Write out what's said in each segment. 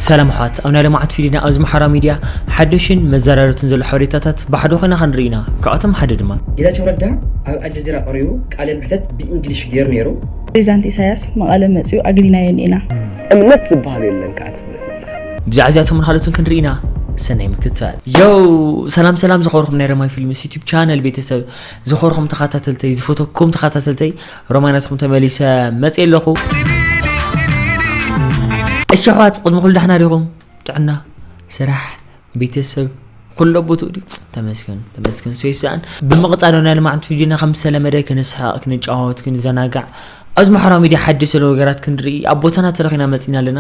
ሰላም ኣሕዋት፣ ኣብ ናይ ልምዓት ፊልምና ኣብዚ ማሕበራዊ ሚድያ ሓደሽን መዘራረብትን ዘሎ ሓበሬታታት ብሓደ ኮይና ክንርኢ ኢና። ካብኣቶም ሓደ ድማ፣ ጌታቸው ረዳ ኣብ ኣልጀዚራ ቀሪቡ ቃለ መሕተት ብኢንግሊሽ ገይሩ ነይሩ። ፕሬዚዳንት ኢሳያስ መቐለ መፂኡ ኣግሊናዮ እኒኤና። እምነት ዝበሃል የለን ከዓ ትብል። ብዛዕባ እዚኣቶምን ካልኦትን ክንርኢ ኢና። ሰናይ ምክትታል። ዮው! ሰላም ሰላም ዝኸበርኩም ናይ ረማይ ፊልምስ ዩቲብ ቻነል ቤተሰብ፣ ዝኸበርኩም ተኸታተልተይ፣ ዝፈተኩም ተኸታተልተይ፣ ሮማይ ናትኩም ተመሊሰ መፅየ ኣለኹ። እሺ ኣሕዋት፣ ቅድሚ ኩሉ ዳሕና ዲኹም? ጥዕና፣ ስራሕ፣ ቤተሰብ፣ ኩሉ ኣብ ቦትኡ ድዩ? ተመስገን፣ ተመስገን፣ ሶይሳን። ብምቕፃል ናይ ልምዓት ቪድዮና ከም ዝተለመደ ክንስሓቕ፣ ክንጫወት፣ ክንዘናጋዕ፣ ኣብዚ ማሕበራዊ ሚድያ ሓድሽ ዘሎ ነገራት ክንርኢ ኣብ ቦታና ተረኺና መፂና ኣለና።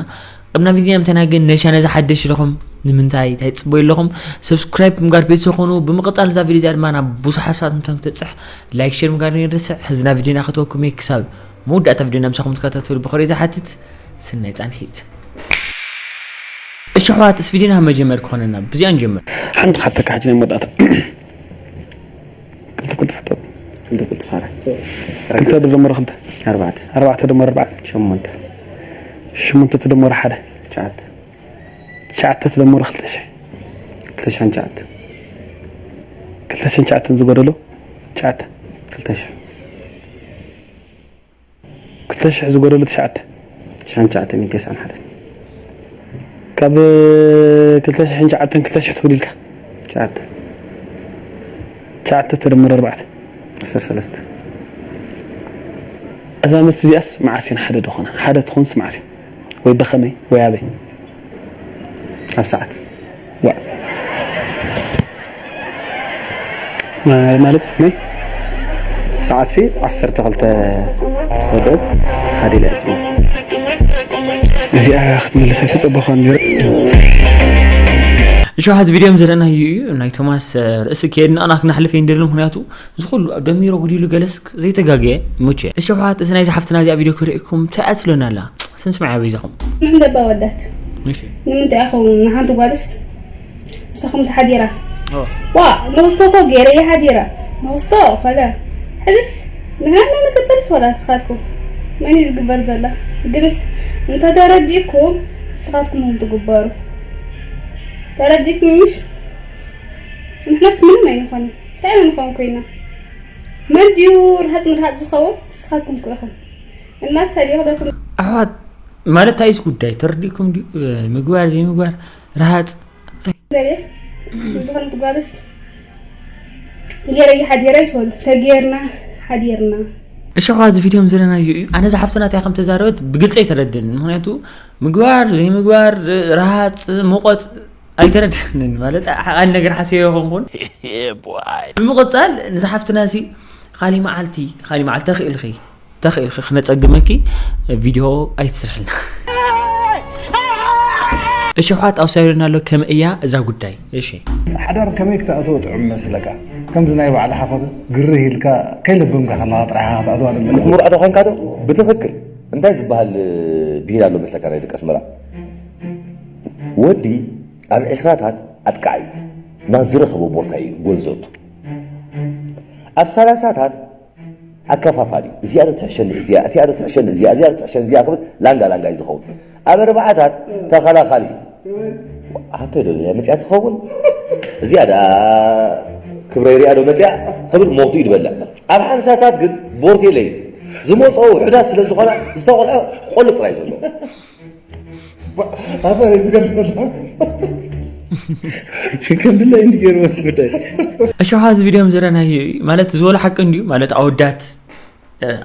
ቅድሚ ናብ ቪድዮ ምእታውና ግን ነሻ ነዚ ሓደሽ ኢለኹም ንምንታይ እንታይ ትፅበዩ ኣለኹም? ሰብስክራይብ ምግባር ቤተሰብ ኹኑ። ብምቕፃል እዛ ቪድዮ እዚኣ ድማ ናብ ብዙሓት ሰባት ምእታው ክትበፅሕ ላይክ፣ ሼር ምግባር ከይንርስዕ። ሕዚ ናብ ቪድዮና ከተወኩም እየ። ክሳብ መወዳእታ ቪድዮና ምሳኹም ትከታተሉ ብኽብሪ ዝሓትት። ስናይ ፃንሒት። እሺ ኣሕዋት፣ እስ ቪድዮና ካብ መጀመር ክኾነና ብዚኣ ንጀምር። ሓንቲ ክሓተካ ሕጂ ናይ መወዳእታ። ክልተ ክልተ ፍጠጥ። ክልተ ክልተ ሳራ። ክልተ ድደመሮ ክልተ። ኣርባዕተ። ኣርባዕተ ድደመሮ ኣርባዕተ። ሸሞንተ። ሸሞንተ ትደመሮ ሓደ። ትሽዓተ። ትሽዓተ ትደመሮ ክልተ ሽሕ። ክልተ ሽሕን ትሽዓተ። ክልተ ሽሕን ትሽዓተን ዝጎደሎ ትሽዓተ። ክልተ ሽሕ። ክልተ ሽሕ ዝጎደሎ ትሽዓተ። ትሽዓን ትሽዓተን ሚእትን ተስዓን ሓደን። ካብ ክልተ ሽሕን ትሽዓተን ክልተ ሽሕ ተጎዲልካ። ትሽዓተ። ትሽዓተ ተደመረ ኣርባዕተ። ዓሰርተ ሰለስተ። እዛ መልሲ እዚኣስ መዓስ ኢና ሓደ ዝኾና? ሓደ ትኾንስ መዓስ እያ? ወይ ብኸመይ? ወይ ኣበይ? ኣብ ሰዓት። ዋእ። ማ-፣ ማለት ናይ ሰዓትሲ ዓሰርተ ክልተ ምስ ተወደአት ሓደ ኢለ እየ። እዚኣ ክትምልስ ኣይተጸበኻን ነይረ። እሺ፣ ሕዚ ቪድዮ ዘለናዮ እዩ። ናይ ቶማስ ርእሲ ከየድነቕና ክነሕልፍ ኣይንደልን፣ ምኽንያቱ እዚ ኩሉ ኣብ ደሚሮ ጉዲሉ ገለስ ዘይተጋገየ ሙቼ። እሺ፣ ኣሕዋት፣ እዚ ናይዚ ሓፍትና እዚኣ ቪድዮ ክርእየኩም እንታይ ኣትሎና ኣላ? ስንስማዕ በይዛኹም። ንዕንደባ ወዳት። እሺ። ንምንታይ ኢኹም ንሓንቲ ጓልስ ምሳኹም ተሓዲራ? ዋ፣ ንውስቶ እኮ ገይረ እየ ሓዲራ። ንውስቶ፣ ፈለ። ሕዝስ ንሕና ንግበርስ ወላ ንስኻትኩም? መን እዩ ዝግበር ዘሎ? ግንስ እንተተረዲእኩም ንስኻትኩም ኢኹም ትግበሩ። ተረዲእኩም ምሽ? ንሕናስ ምንም ኣይንኾንን። እንታይ ኢና ንኸውን ኮይና? መን ድዩ ርሃፅ ምርሃፅ ዝኸውን? ንስኻትኩም እኮ ኢኹም። እናስ ተሪእኹ ኣለኩም። ኣሕዋት፣ ማለት እንታይ እዩ ጉዳይ? ተረዲእኩም ድዩ? ምግባር ዘይምግባር፣ ረሃፅ። ገለ ዝኾነት ጓልስ ገይረ ሓዲረ ይትበሉ። ተገይርና ሓዲርና። እሺ፣ ኣሕዋት፣ እዚ ቪድዮ ዘለናዮ እዩ። ኣነ እዛ ሓፍትና እንታይ ከም ተዛረበት ብግልፂ ኣይተረድእንን። ምኽንያቱ ምግባር ዘይምግባር፣ ረሃፅ፣ ሙቐት ኣይተረድእንን። ማለት ሓቃን ነገር ሓሲበ ይኾንኩን። ብምቕፃል ንዛ ሓፍትና ሲ ካሊ መዓልቲ፣ ካሊ መዓልቲ ተኽእልኺ፣ ተኽእልኺ ክነፀግመኪ ቪድዮ ኣይትስርሕልና። እሺ፣ ኣሕዋት፣ ኣውሳይዶና ኣሎ ከመይ እያ እዛ ጉዳይ? እሺ። ሓዳር ከመይ ክትኣትዎ ጥዑም መስለካ? ከምዚ ናይ ባዕልኻ ኮነ ግርህ ኢልካ ከይለበምካ ከለኻ ጥራሕ ኢኻ ክትኣትዋ ደለካ። ምርኣዶ ኾንካ ዶ? ብትኽክል እንታይ ዝበሃል ብሂል ኣሎ መስለካ ናይ ደቂ ኣስመራ? ወዲ ኣብ ዕስራታት ኣጥቃዒ ናብ ዝረኸቦ ቦታ እዩ ጎል ዘእቱ። ኣብ ሰላሳታት ኣከፋፋሊ፣ እዚኣ ዶ ትሕሸኒ እዚኣ፣ እቲኣ ዶ ትሕሸኒ እዚኣ፣ እዚኣ ዶ ትሕሸኒ እዚኣ ክብል ላንጋ ላንጋ እዩ ዝኸውን። ኣብ ኣርባዓታት ተኸላኻሊ እዩ። ኣንተ ዶ እዚኣ መፅያ ትኸውን? እዚኣ ደኣ ክብረይ ሪኣ ዶ መፅያ ክብል ሞቱ እዩ ዝበልዕ። ኣብ ሓምሳታት ግን ቦርቴለ እዩ። ዝመፅኦ ውሑዳት ስለ ዝኾና ዝተቖልዐ ቆልዕ ጥራይ ዘሎ። ኣፈር ይዝገርም ኣሎ። ከም ድላይ እንዲ ገይሩ ወሲ ጉዳይ። እሺ፣ እዚ ቪድዮ ዘለናዮ እዩ። ማለት ዝበሎ ሓቂ እንድዩ። ማለት ኣወዳት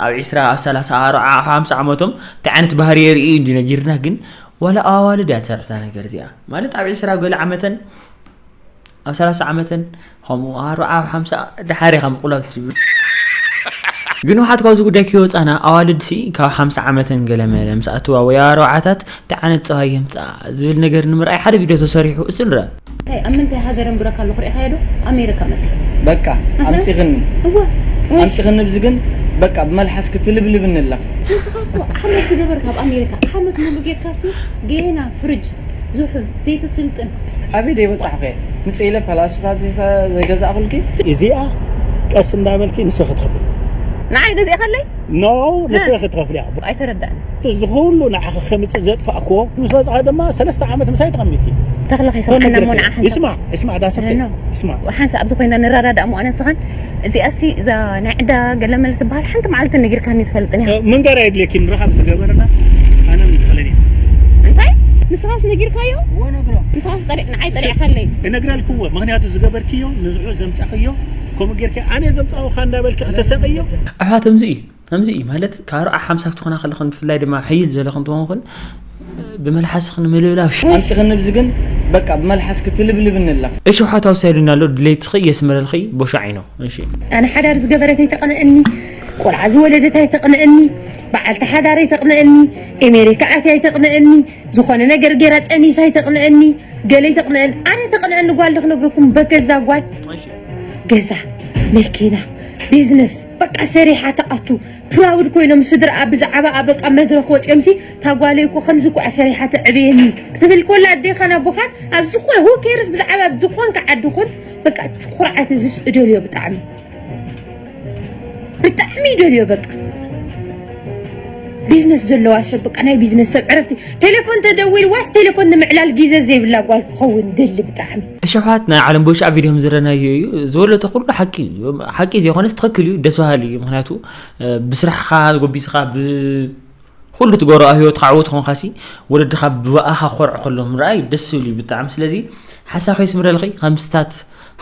ኣብ ዒስራ፣ ኣብ ሰላሳ፣ ኣርብዓ፣ ኣብ ሓምሳ ዓመቶም እንታይ ዓይነት ባህሪ የርኢ እንድዩ ነጊርና። ግን ዋላ ኣዋልድ እያ ትሰርሕ እዛ ነገር እዚኣ። ማለት ኣብ ዒስራ ገለ ዓመተን ኣብ ሰላሳ ዓመተን ከምኡ ኣርብዓ ሓምሳ ደሓር ኢኻ ምቁላብ ትጅምር። ግን ውሓት ካብዚ ጉዳይ ከይወፃና ኣዋልድሲ ካብ ሓምሳ ዓመተን ገለመለ ምስ ኣትዋ ወይ ኣርባዓታት እንታይ ዓይነት ፀባይ የምፅኣ ዝብል ነገር ንምርኣይ ሓደ ቪድዮ ተሰሪሑ እሱ ንረኣ። እንታይ ኣብ ምንታይ ሃገር እንብረካ ኣለኹ ሪኢኻዮ ዶ? ኣሜሪካ መፅእ። በቃ ኣምፂኽኒ እወ ኣምፂኽኒ ብዚ ግን በቃ ብመልሓስ ክትልብልብኒ ኣለኻ። ንስኻ እኮ ዓመት ዝገበርካ ኣብ ኣሜሪካ ዓመት ሙሉ ጌርካሲ ጌና ፍርጅ ዙሑል፣ ዘይቲ ስልጥን። ኣበይ ደይ በጻሕኹ እየ? ምጽእ ኢለ ፓላሶታት ዘይተ-፣ ዘይገዛእኹልኪ? እዚኣ ቀስ እንዳበልኪ ንስኺ ትኽፍሊ። ንዓይ ገዚእኻለይ? No፣ ንስኺ ክትኸፍልያ። ኣይተረዳእን። እዚ ኩሉ ንዓኺ ከምጽእ ዘጥፋእክዎ ምስ በጽሐ ድማ ሰለስተ ዓመት ምሳይ ተቐሚጥኪ። ተኽለ ከይሰምዓና እሞ ንዓ ሓንሳብ። ይስማዕ፣ ይስማዕ፣ that's okay። No። ይስማዕ። ሓንሳብ ኣብዚ ኮይና ንረዳዳእ እሞ ኣነ ንስኻን እዚኣሲ እዛ ናይ ዕዳ ገለመለ ትበሃል ሓንቲ መዓልቲ ነጊርካኒ ትፈልጥን እያ። ምንጋር የድልየኪ፣ ንራኸብ ዝገበረና ኣነ ምትኸለኒ። እንታይ? ንስኻስ ነጊርካዮ? ንስኻስ ጠሪ- ንዓይ ጠሪዕካለይ። እነግረልክዎ፣ ምኽንያቱ ዝገበርክዮ ንዝዑ ዘምጻኽዮ ከምኡ ጌርኪ ኣነ ዘምጻኹኻ እንዳበልኪ ከተሰቅዮ። ኣሕዋት፣ ከምዚ እዩ። ከምዚ እዩ ማለት ካብ ኣርዓ ሓምሳ ክትኾና ከለኽን ብፍላይ ድማ ሕይል ዘለኽን ትኾንክን ብመልሓስኽን ምልብላው። ኣምፂኽኒ ብዚ ግን በቃ ብመልሓስ ክትልብልብኒ ኣለኻ። እሺ፣ ሓታው ሳይዱና ኣሎ ድሌትኺ የስምረልኺ። ቦሻ ዓይኖ። እሺ። ኣነ ሓዳር ዝገበረት ኣይተቕንእኒ፣ ቆልዓ ዝወለደት ኣይተቕንእኒ፣ በዓልቲ ሓዳር ኣይተቕንእኒ፣ ኤሜሪካ ኣትያ ኣይተቕንእኒ፣ ዝኾነ ነገር ገይራ ጠኒሳ ኣይተቕንእኒ፣ ገለ ኣይተቕንእን። ኣነ ተቕንእኒ ጓል ዶ ክነግረኩም፣ በገዛ ጓል ገዛ፣ መኪና፣ ቢዝነስ፣ በቃ ሰሪሓ ተኣቱ። ፕራውድ ኮይኖም ስድራኣ ብዛዕባኣ በቃ መድረኽ ወፂኦም ሲ፣ "እታ ጓለይ እኮ ከምዚ እኮ እያ ሰሪሓ ተዕብየኒ" ክትብል ኮላ ኣዴኻን ኣቦኻን ኣብ ዝኾነ፣ who cares፣ ብዛዕባ ዝኾንካ ዓዲ ኩን፣ በቃ እቲ ኩርዓት እዚ ይደልዮ ብጣዕሚ። ብጣዕሚ ይደልዮ በቃ። ቢዝነስ ዘለዋ ሰብ በቃ ናይ ቢዝነስ ሰብ ዕረፍቲ። ቴሌፎን ተደዊልዋስ ቴሌፎን ንምዕላል ግዜ ዘይብላ ጓል ክኸውን ደሊ ብጣዕሚ። እሸፋት ናይ ዓለም ቦሻ ቪድዮ ዝረናዮ እዩ። ዝወለተ ኩሉ ሓቂ እዩ። ሓቂ ዘይኮነስ ትኽክል እዩ፣ ደስ በሃሊ እዩ። ምኽንያቱ እ፣ ብስራሕኻ ጎቢስኻ ብ ኩሉ ትገብሮ ኣብ ህይወትካ ዕዉት ኾንካሲ ወለድኻ ብኣኻ ክኾርዑ ከለዉ ምርኣይ ደስ ዝብል እዩ ብጣዕሚ። ስለዚ ሓሳብ ከይስምረልኺ ከምስታት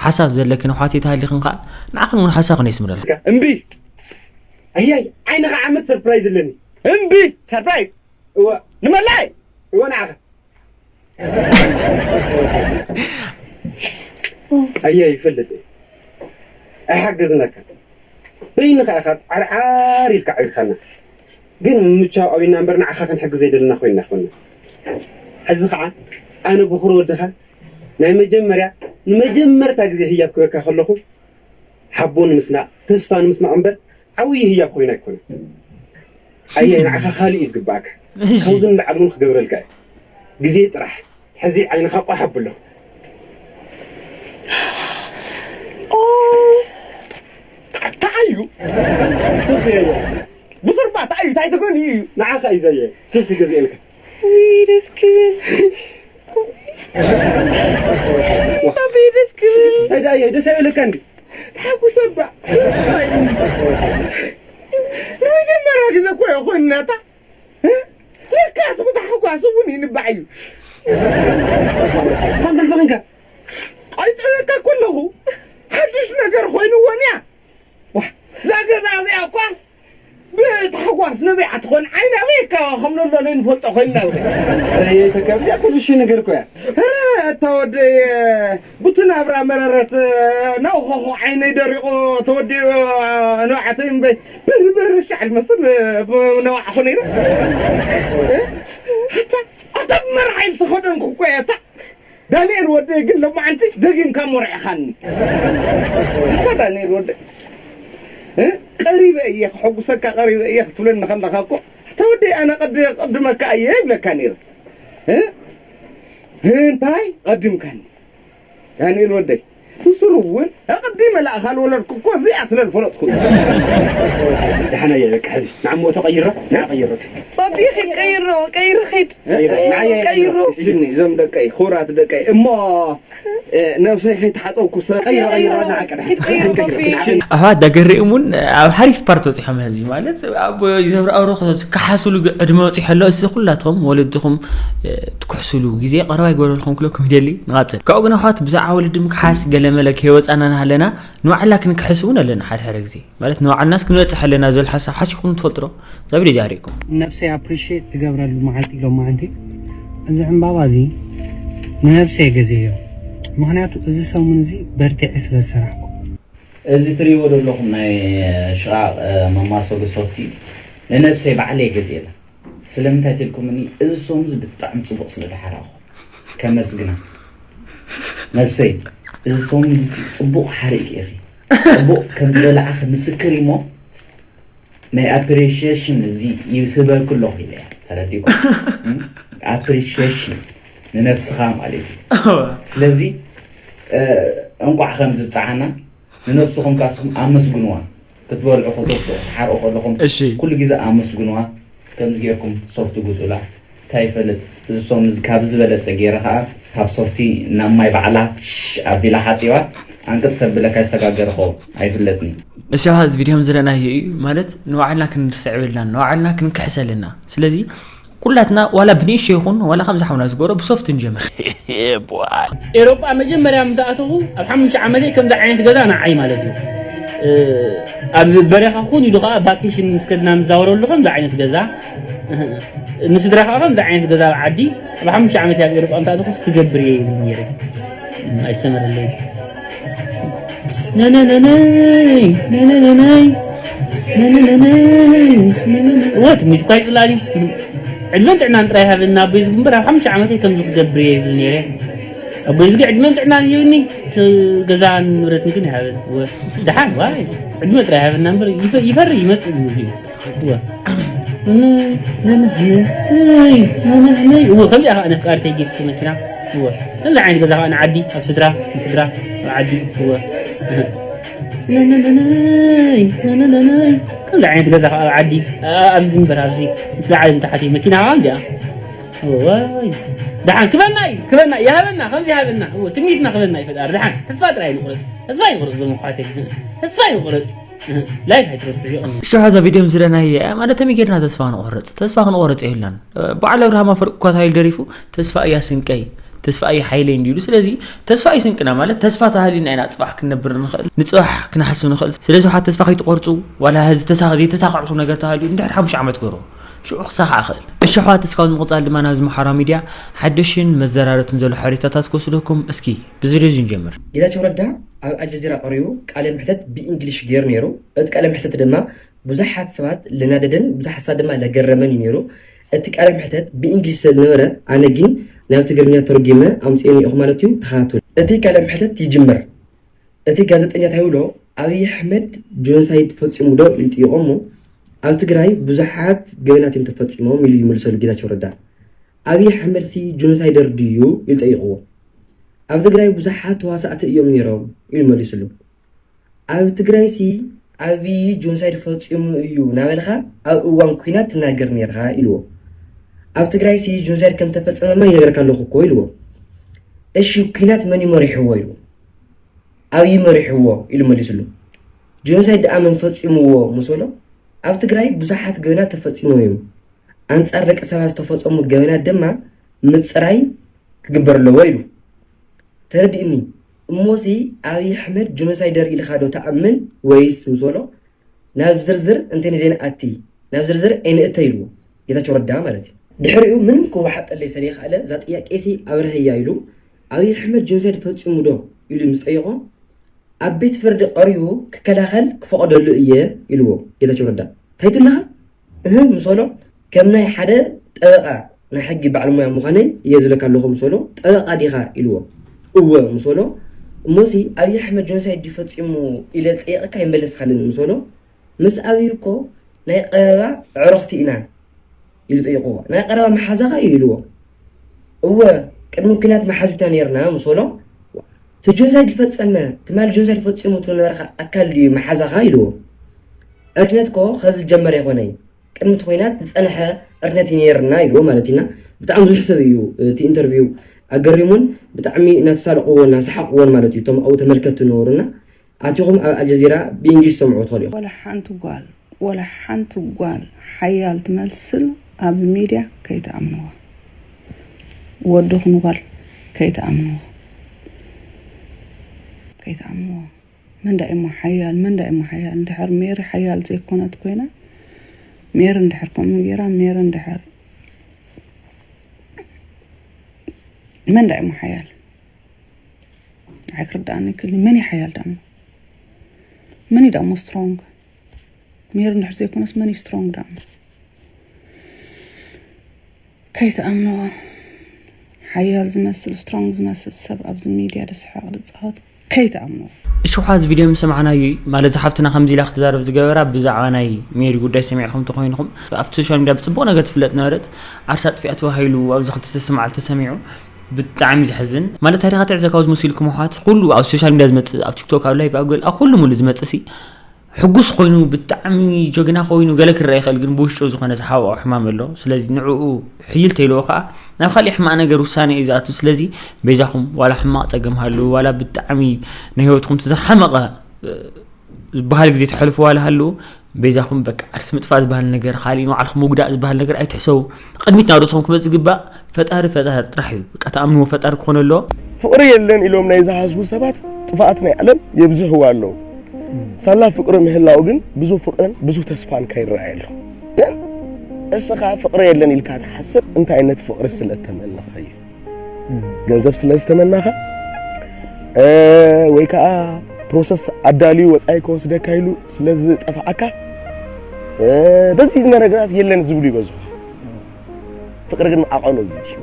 ሓሳብ ዘለክን ኣሕዋተይ ተሃሊኽን ከዓ ንዓኽን እውን ሓሳብ ክነይስምረልካ። እምቢ ኣያይ ዓይንኻ ዓመት ሰርፕራይዝ ኣለኒ። እምቢ ሰርፕራይዝ እወ ንመላይ እወ ንዓኻ ኣያ ይፈልጥ ኣይሓገዝነካ በይንኻ ኢኻ ጻዕርዓር ኢልካ ዕብኻና ግን ምምቻው ኣብና እምበር ንዓኻ ክንሕግዝ ዘይደለና ኮይና ይኾንና ሕዚ ኸዓ ኣነ ብኹር ወድኻ ናይ መጀመርያ ንመጀመርታ ግዜ ህያብ ክበካ ከለኹ ሓቦ ንምስናቕ ተስፋ ንምስናቕ እምበር ዓብዪ ህያብ ኮይና ኣይኮነን ኣየ ንዓኻ ካልእ እዩ ዝግባኣካ ካብዚ ንላዕሊ እውን ክገብረልካ እዩ ግዜ ጥራሕ ሕዚ ዓይንኻ ቆሕ ኣብሎ ተዓዩ ሱፍ የለ ብስርባ ተዓዩ ታይ ተኮን እዩ ንዓኻ እዩ ዘየ ሱፍ ይገዝኤልካ ውይ ደስ ክብል ኣበይ ደስ ክብል እንታይ ደኣ ደስ ኣይበለካ እንዲ ተሓጉሰ እባ ንመጀመርያ ግዜ እኮ እየ ኮይንናታ ለካ ስብታ ሓጓስ እውን ይንባዕ እዩ ኣንተ ዝኽንከ ኣይፀበካ ከለኹ ሓድሽ ነገር ኮይንዎን እያ እዛ ገዛ እዚኣ እኳስ ብታሕጓስ ነቢዓ ትኾን ዓይና በይካ ከም ዘሎ ነይንፈልጦ ኮይንና ተከብዚኣ ኩሉ ሺ ነገር እኮ እያ ረ እታ ወደይ ቡቲ ናብራ መረረት ናውኸኹ ዓይነይ ደሪቑ ተወዲኡ ነባዕተይ እምበይ በርበረ ሻዕ ልመስል ነባዕኹ ነይረ ኣታ ኣታ ብመርዓ ኢል ተኸደንኩ እኮ እያ እታ ዳንኤል ወደይ ግን ሎማዓንቲ ደጊምካ ሞርዕኻኒ እታ ዳንኤል ወደይ ቀሪበ እየ ክሐጉሰካ ቀሪበ እየ ክትብለኒ ከለኻ እኮ እታ ወደይ ኣነ ቀድመካ እየ ይብለካ ነይረ እንታይ ቀድምካኒ ዳንኤል ወደይ ብስሩ እውን ኣቐዲመ ለኣኻ ዝወለድኩ እኮ እዚኣ ስለ ዝፈለጥኩ እዩ ደሓና እየ በቃ ሕዚ ንዓሞ ተቐይሮ ንዓ ቀይሮ ባቢ ኺድ ቀይሮ ቀይሮ ኺድ ቀይሮ እዞም ደቀይ ክቡራት ደቀይ እሞ ነብሰይ ከይተሓፀብኩ ሰ ቀይሮ ቀይሮ ንዓ ቀዳ ኺድ ቀይሮ ባቢ ኣሕዋት ዳገሪኦም እውን ኣብ ሓሪፍ ፓርት ወፂሖም ሕዚ ማለት ኣብ ዘብረኣሩ ዝከሓስሉ ዕድመ ወፂሑ ኣሎ እዚ ኩላትኹም ወለድኹም ትክሕስሉ ግዜ ቀረባ ይግበረልኩም ክለኩም ይደሊ ንቐፅል ካብኡ ግን ኣሕዋት ብዛዕባ ወለዲ ምክሓስ ገለመለ ከይወፃና ናሃለና ንባዕልና ክንክሕስ እውን ኣለና ሓደ ሓደ ግዜ ማለት ንባዕልናስ ክንበፅሕ ኣለና ዝብል ሓሳብ ሓሲኹም ትፈልጡ ዶ እዛ ቪድዮ እዚኣ ሪእኩም ነብሰይ ኣፕሪሼት ትገብረሉ መዓልቲ ሎማዓንቲ እዚ ዕምባባ እዚ ንነብሰይ ገዚኤዮ ምኽንያቱ እዚ ሰሙን እዚ በርቲዐ ስለ ዝሰራሕኩ እዚ ትሪእዎ ዘለኹም ናይ ሽቓቕ መማሰሉ ሶፍቲ ንነብሰይ ባዕለይ ገዚኤላ ስለምንታይ ተልኩምኒ እዚ ሶም እዚ ብጣዕሚ ጽቡቕ ስለ ድሓራኹ ከመስግና ነብሰይ እዚ ሶም እዚ ጽቡቕ ሓሪእኪ ኢኺ ጽቡቕ ከም ዝበላዕኺ ምስክር እሞ ናይ ኣፕሪሺየሽን እዚ ይስበልኩ ኣለኹ ኢለ እያ ተረዲእኩም ኣፕሪሺየሽን ንነብስኻ ማለት እዩ ስለዚ እንቋዕ ከም ዝብፅዓና ንነብስኹም ካስኹም ኣመስግንዋ ክትበልዑ ከተውፅኡ ክትሓርቁ ከለኹም እሺ። ኩሉ ግዜ ኣመስግንዋ። ከምዚ ጌርኩም ሶፍቲ ግዝኡላ። እንታይ ይፈልጥ እዚ ሶም እዚ ካብ ዝበለፀ ገይረ ከዓ ካብ ሶፍቲ ናብ ማይ ባዕላ ሽሽ ኣቢላ ሓፂባ። ኣንቅፅ ተብለካ ይሰጋገር ኾ ኣይፍለጥን። እሺ፣ እዚ ቪድዮ ዝረኣናዮ እዩ ማለት ንባዕልና ክንርስዕ የብልናን ንባዕልና ክንክሕስ ኣለና። ስለዚ ኩላትና ዋላ ብንእሽቶ ይኹን ዋላ ከምዚ ሓውና ዝገበሮ ብሶፍት ንጀምር። ኤሮጳ መጀመርያ ምስ ኣተኹ ኣብ ሓሙሽተ ዓመተይ ከምዚ ዓይነት ገዛ ንዓይ ማለት እዩ። ኣብ በረኻ ኩን ኢሉ ከዓ ቫኬሽን ምስ ከድና ንዛወረሉ ከምዚ ዓይነት ገዛ ንስድራ ከዓ ከምዚ ዓይነት ገዛ ኣብ ዓዲ ኣብ ሓሙሽተ ዓመት ኣብ ኤሮጳ እንተኣተኹስ ክገብር እየ ይብል ነይረ። ኣይሰመረለይ። ነነነነይ ነነነነይ ነነነነይ ወት ሚስኳይ ጽላሊ ዕድመን ጥዕናን ጥራይ ሃበና ኣቦይ ዝግንበር ኣብ ሓሙሽተ ዓመተይ ከምዚ ክገብር እየ ይብል ነይረ። ኣቦይ ዝግ ዕድመን ጥዕናን ይህብኒ እቲ ገዛ ንብረትን ግን ይሃበን። እወ፣ ደሓን ዋይ ዕድመ ጥራይ ሃበና እምበር ይፈ- ይፈሪ ይመፅእ እዩ ግዜኡ። እወ። ነነነይ ነነነይ እወ ከምዚኣ ከዓ ነፍቃርተይ ጌትኪ መኪና እወ ከምዚ ዓይነት ገዛ ከዓ ንዓዲ ኣብ ስድራ ንስድራ ኣብ ዓዲ እወ ነነነነይ ነነነነይ ከምዚ ዓይነት ገዛ ከዓ ኣብ ዓዲ ኣብዚ እምበር ኣብዚ ምስ ላዕሊ ንታሕቲ መኪና ከዓ እንዲኣ እወ ደሓን ክበና እዩ ክበና ይሃበና ከምዚ ይሃበና እወ ትምኒትና ክበና እዩ ፈጣሪ ደሓን ተስፋ ጥራይ ንቁረፅ ተስፋ ይቁረፅ ዘመኳተይ ተስፋ ይቁረፅ ላይክ ኣይትረስዕ ይቕኒ ሽዑ እዛ ቪድዮ ምስ ረኣናያ እያ ማለት ከመይ ጌርና ተስፋ ክንቆርፅ ተስፋ ክንቆርፅ የብልናን በዓል ኣብርሃም ኣፈወርቂ እኳ ተባሂሉ ደሪፉ ተስፋ እያ ስንቀይ ተስፋ እያ ሓይለይ እንዲሉ ስለዚ ተስፋ እዩ ስንቅና ማለት ተስፋ ተሃልዩና ኢና ፅባሕ ክንነብር ንኽእል ንፅባሕ ክንሓስብ ንኽእል ስለዚ ሓ ተስፋ ከይትቆርፁ ዋላ ህዚ ተሳ- ዘይተሳኻዕኩም ነገር ተሃልዩ እንድሕር ሓሙሽተ ዓመት ገሩ ሽዑ ክሳኻዕ ይኽእል እሺ ኣሕዋት እስካብ ንምቕፃል ድማ ናብዚ ማሕበራዊ ሚድያ ሓደሽን መዘራረብትን ዘሎ ሓበሬታታት ክወስደኩም እስኪ ብዚ ቪድዮ እዚ ንጀምር ጌታቸው ረዳ ኣብ ኣልጀዚራ ቀሪቡ ቃለ መሕተት ብኢንግሊሽ ገይሩ ነይሩ። እቲ ቃለ መሕተት ድማ ብዙሓት ሰባት ለናደደን ብዙሓት ሰባት ድማ ለገረመን እዩ ነይሩ። እቲ ቃለ መሕተት ብኢንግሊሽ ስለ ዝነበረ ኣነ ግን ናብ ትግርኛ ተርጒመ ኣምፅኤ እኒኦኹ ማለት እዩ። ተኸታተሉ። እቲ ቃለ መሕተት ይጅምር። እቲ ጋዜጠኛ እንታይ ይብሎ ኣብይ ኣሕመድ ጆኖሳይድ ፈፂሙ ዶ ኢሉ ይጥይቖ እሞ ኣብ ትግራይ ብዙሓት ገበናት እዮም ተፈፂሞም ኢሉ ይምልሰሉ ጌታቸው ረዳ። ኣብይ ኣሕመድ ሲ ጆኖሳይደር ድዩ ኢሉ ጠይቕዎ። ኣብ ትግራይ ብዙሓት ተዋሳእቲ እዮም ነይሮም ኢሉ መሊስሉ። ኣብ ትግራይ ሲ ኣብይ ጆኖሳይድ ፈፂሙ እዩ ናበልካ ኣብ እዋን ኲናት ትናገር ነይርካ ኢልዎ። ኣብ ትግራይ ሲ ጆኖሳይድ ከም ተፈፀመማ ይነግረካ ኣለኹ እኮ ኢልዎ። እሺ ኲናት መን እዩ መሪሕዎ ኢልዎ። ኣብይ መሪሕዎ ኢሉ መሊስሉ። ጆኖሳይድ ደኣ መን ፈፂምዎ ምስ በሎ ኣብ ትግራይ ብዙሓት ገበናት ተፈፂሞም እዮም። ኣንፃር ደቂ ሰባት ዝተፈፀሙ ገበናት ድማ ምፅራይ ክግበር ኣለዎ ኢሉ። ተረዲእኒ እሞሲ ኣብይ ኣሕመድ ጆኖሳይደር ኢልካ ዶ ትኣምን ወይስ ምስ በሎ ናብ ዝርዝር እንተይንዘይንኣቲ ናብ ዝርዝር ኣይንእተ ኢልዎ ጌታቸው ረዳ ማለት እዩ ድሕሪኡ ምንም ክወሓጠለይ ስለይክኣለ እዛ ጥያቄሲ ኣብርሀያ ኢሉ ኣብይ ኣሕመድ ጆኖሳይድ ፈፂሙ ዶ ኢሉ ምስ ጠየቖ ኣብ ቤት ፍርዲ ቀሪቡ ክከላኸል ክፈቐደሉ እየ ኢልዎ ጌታቸው ረዳ እንታይ ትብለኻ እህ ምስ በሎ ከም ናይ ሓደ ጠበቓ ናይ ሕጊ በዓል ሞያ ምዃነይ እየ ዝብለካ ኣለኹ ምስ በሎ ጠበቓ ዲኻ ኢልዎ እወ ምስ በሎ እሞሲ ኣብይ ኣሕመድ ጆኖሳይድ ድዩ ፈፂሙ ኢለ ዝጠየቐካ ኣይመለስካልን ምስ በሎ ምስ ኣብይ እኮ ናይ ቀረባ ኣዕሩኽቲ ኢና ኢሉ ጠይቕዎ ናይ ቀረባ መሓዛኻ እዩ ኢልዎ እወ ቅድሚ ኲናት መሓዙትና ነይርና ምስ በሎ እቲ ጆኖሳይድ ዝፈፀመ ትማሊ ጆኖሳይድ ፈፂሙ ትብል ነበርካ ኣካል ድዩ መሓዛኻ ኢልዎ ዕርክነት እኮ ኸዚ ዝጀመረ ኣይኮነይ ቅድሚ እቲ ኲናት ዝፀንሐ ዕርክነት እዩ ነይርና ኢልዎ ማለት ኢና ብጣዕሚ ብዙሕ ሰብ እዩ እቲ ኢንተርቪው ኣገሪሙን ብጣዕሚ እናተሳለቕዎ እናሰሓቕዎን ማለት እዩ እቶም ኣብኡ ተመልከትቲ ዝነበሩና ኣቲኹም ኣብ ኣልጀዚራ ብእንግሊሽ ሰምዑ ትኽእሉ ኢኹም። ወላ ሓንቲ ጓል ወላ ሓንቲ ጓል ሓያል ትመስል ኣብ ሚድያ ከይትኣምንዋ። ወዲ ይኹን ጓል ከይትኣምንዋ። ከይትኣምንዋ። መን ዳኣ እሞ ሓያል መን ዳኣ እሞ ሓያል እንድሕር ሜሪ ሓያል ዘይኮነት ኮይና ሜሪ እንድሕር ከምኡ ጌራ ሜሪ እንድሕር መን ዳኣ እሞ ሓያል ንዓይ ክርድኣኒ ይክእል እዩ። መን እዩ ሓያል ደኣ እሞ? መን እዩ ደኣ እሞ ስትሮንግ? ሜሪ እንድሕር ዘይኮነስ መን እዩ ስትሮንግ ደኣ እሞ? ከይትኣምንዎ። ሓያል ዝመስል ስትሮንግ ዝመስል ሰብ ኣብዚ ሚድያ ዝስሕቕ ዝፃወት ከይትኣምንዎ። እሽኳ እዚ ቪድዮ ምስ ሰማዕናዮ እዩ ማለት እዛ ሓፍትና ከምዚ ኢላ ክትዛረብ ዝገበራ ብዛዕባ ናይ ሜሪ ጉዳይ ሰሚዕኹም ተኾይንኹም ኣብቲ ሶሻል ሚድያ ብፅቡቕ ነገር ትፍለጥ ነበረት ዓርሳ ኣጥፊኣ ተባሂሉ ኣብዚ ክልተ ሰለስተ መዓልቲ ተሰሚዑ ብጣዕሚ ዘሕዝን ማለት ታሪኻ ትዕዘ ካብ ዝመሲልኩም ኣሕዋት ኩሉ ኣብ ሶሻል ሚድያ ዝመፅእ ኣብ ቲክቶክ ኣብ ላይቭ ኣብ ገል ኣብ ኩሉ ሙሉ ዝመፅእ ሲ ሕጉስ ኮይኑ ብጣዕሚ ጀግና ኮይኑ ገለ ክረአ ይኽእል፣ ግን ብውሽጡ ዝኾነ ዝሓወኦ ሕማም ኣሎ። ስለዚ ንዕኡ ሕይል ተይልዎ ከዓ ናብ ካሊእ ሕማቕ ነገር ውሳነ እዩ ዝኣቱ። ስለዚ በይዛኹም ዋላ ሕማቕ ጸገም ሃሉ፣ ዋላ ብጣዕሚ ናይ ህይወትኩም ዝሓመቐ ዝበሃል ግዜ ተሕልፉ ዋላ ሃሉ፣ በይዛኹም በቃ ዓርሲ ምጥፋእ ዝበሃል ነገር፣ ካሊእ ንባዕልኩም ምጉዳእ ዝበሃል ነገር ኣይትሕሰቡ። ቅድሚት ናብ ርእስኹም ክመጽእ ዝግባእ ፈጣሪ፣ ፈጣሪ ጥራሕ እዩ። በቃ ተኣምንዎ ፈጣሪ ክኾነ ኣለዎ። ፍቕሪ የለን ኢሎም ናይ ዝሓስቡ ሰባት ጥፍኣት ናይ ዓለም የብዝሕዋ ኣለዉ። ሳላ ፍቕሪ ምህላው ግን ብዙ ፍቕርን ብዙ ተስፋን ከይረኣየሉ። ግን እስኻ ፍቕሪ የለን ኢልካ ትሓስብ እንታይ ዓይነት ፍቕሪ ስለ እተመነኻ እዩ? ገንዘብ ስለ ዝተመናኻ ወይ ከዓ ፕሮሰስ ኣዳልዩ ወፃኢ ከወስደካ ኢሉ ስለ ዝጠፍዓካ በዚ ነገራት የለን ዝብሉ ይበዝሑ። ፍቕሪ ግን ዓቐኑ እዚ እዩ።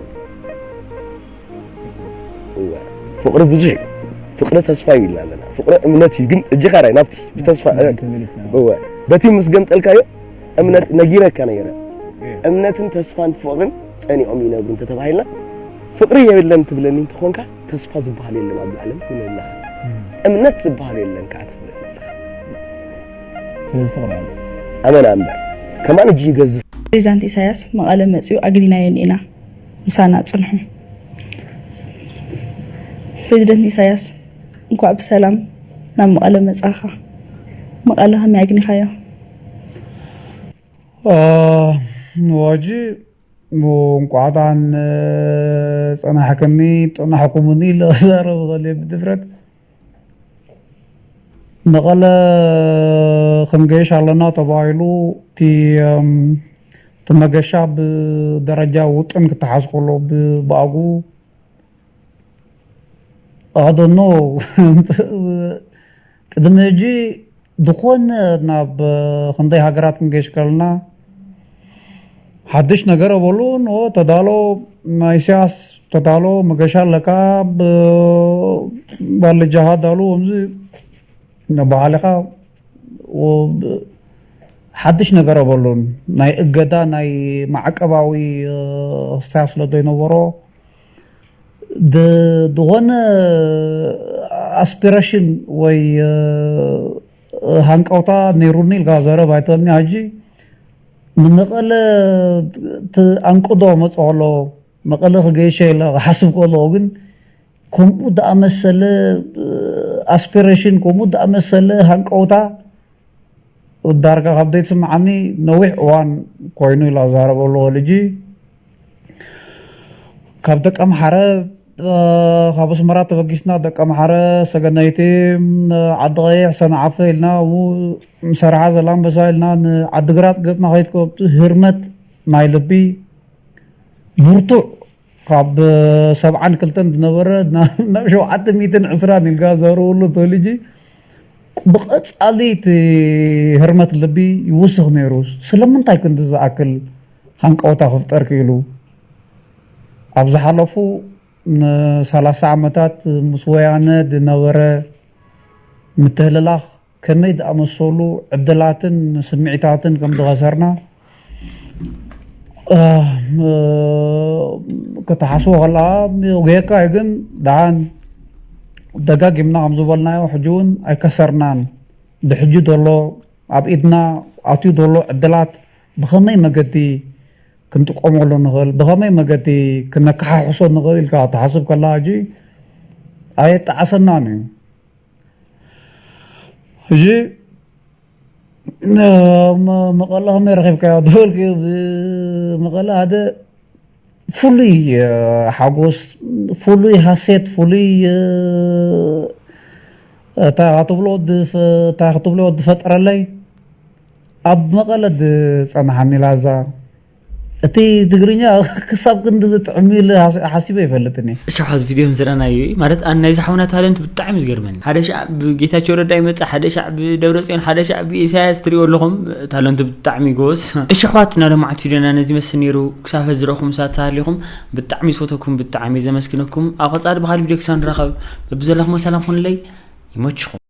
ፍቕሪ ብዙሕ እዩ። ፍቕሪ ተስፋ እዩ ኢልና ኣለና። ፍቕሪ እምነት እዩ ግን እጅኻ ራይ ናብቲ ብተስፋ በቲ ምስ ገምጠልካዮ እምነት ነጊረካ ነይረ። እምነትን ተስፋን ፍቕርን ፀኒዖም ይነብሩ እንተተባሂልና ፍቕሪ የብለን ትብለኒ እንትኾንካ ተስፋ ዝበሃል የለን ኣብዚ ዓለም ትብለና። እምነት ዝበሃል የለን ከዓ ትብለኒ ኣለኻ። ስለዚ ፍቕሪ ኣሎ። ኣመና እምበር ከማን እጅ ይገዝፍ። ፕሬዚዳንት ኢሳያስ መቐለ መፂኡ ኣግኒናዮ እኒኤና። ምሳና ፅንሑ። ፕሬዚደንት ኢሳያስ እንኳዕ ብሰላም ናብ መቐለ መፃኻ። መቐለ ከመይ ኣግኒኻዮ? ዋጂ እንቋዕ ደሓን ጸናሕክኒ ጸናሕኩምኒ ኢለ ክዛረብ እኽእል እየ ብድፍረት። መቐለ ክንገይሽ ኣለና ተባሂሉ እቲ እቲ መገሻ ብደረጃ ውጥን ክተሓዝ ከሎ ብኣግኡ ኣደኖ ቅድሚ ሕጂ ዝኾነ ናብ ክንደይ ሃገራት ክንገሽ ከለና ሓድሽ ነገር በሉ ኖ ተዳሎ ኢሳያስ ተዳሎ መገሻ ኣለካ ባልጃኻ ዳሉ ከምዚ ባዕልኻ ሓድሽ ነገር በሉን ናይ እገዳ ናይ ማዕቀባዊ ክስታያ ስለ ዘይነበሮ ዝኾነ ኣስፒሬሽን ወይ ሃንቀውታ ነይሩኒ ኢልካ ዘረብ ኣይትበልኒ። ሕጂ ንመቐለ ኣንቅዶ መፅ ከሎ መቐለ ክገይሸ ኢለ ክሓስብ ከለኹ ግን ከምኡ ዝኣመሰለ ኣስፒሬሽን ከምኡ ዝኣመሰለ ሃንቀውታ ዳርጋ ካብ ዘይትስምዓኒ ነዊሕ እዋን ኮይኑ ኢላ ዝዛረበሉ ልጂ ካብ ደቀምሓረ ካብ ኣስመራ ተበጊስና ደቀምሓረ ሰገነይቲ ዓዲ ቀይሕ ሰንዓፈ ኢልና ምሰርሓ ዘላንበሳ ኢልና ንዓዲግራት ገፅና ከይትከ ህርመት ናይ ልቢ ብርቱዕ ካብ ሰብዓን ክልተን ዝነበረ ናብ ሸውዓተ ሚእትን ዕስራን ኢልካ ዘርብሉ ተልጂ ብቐጻሊ እቲ ህርመት ልቢ ይውስኽ ነይሩ። ስለምንታይ ክንዲ ዝኣክል ሃንቀውታ ክፍጠር ክኢሉ? ኣብ ዝሓለፉ ንሰላሳ ዓመታት ምስ ወያነ ዝነበረ ምትህልላኽ ከመይ ዝኣመሰሉ ዕድላትን ስምዒታትን ከም ዝኸሰርና ክትሓስቦ ከለኻ ጌካ እዩ። ግን ደሓን ደጋጊምና ከም ዝበልናዮ ሕጂ እውን ኣይከሰርናን። ብሕጂ ዘሎ ኣብ ኢድና ኣትዩ ዘሎ ዕድላት ብኸመይ መገዲ ክንጥቀመሉ ንኽእል፣ ብኸመይ መገዲ ክነከሓሕሶ ንኽእል ኢልካ ክትሓስብ ከለኻ ሕጂ ኣየጣዓሰናን እዩ። ሕጂ መቐለ ከመይ ረኺብካዮ ዝበልክዮ መቐለ ሓደ ፍሉይ ሓጎስ፣ ፍሉይ ሃሴት፣ ፍሉይ እንታይ ክትብሎ ዝፈጠረለይ ኣብ መቐለ ዝፀናሓኒ ላዛ እቲ ትግርኛ ክሳብ ክንዲ ዝጥዕም ኢለ ሓሲበ ይፈልጥን እየ። እሺ፣ ሕዚ ቪድዮ ምስ ረኣናዮ እዩ ማለት፣ ኣነ ናይዚ ሓውና ታለንት ብጣዕሚ እዩ ዝገርመኒ። ሓደ ሻዕ ብጌታቸው ረዳ ይመጽእ፣ ሓደ ሻዕ ብደብረጽዮን፣ ሓደ ሻዕ ብኢሳያስ ትሪእዎ ኣለኹም። ታለንቱ ብጣዕሚ እዩ ጎበዝ። እሺ ኣሕዋት፣ ናይ ሎማዓንቲ ቪድዮና ነዚ ይመስል ነይሩ። ክሳብ ሕዚ ዝረእኹም ሰባት ተሃሊኹም ብጣዕሚ ዝፈተኩም፣ ብጣዕሚ ዘመስግነኩም። ኣብ ቀጻሊ ብኻልእ ቪድዮ ክሳብ ንራኸብ በብዘለኹሞ ሰላም ኩኑለይ። ይመችኹም።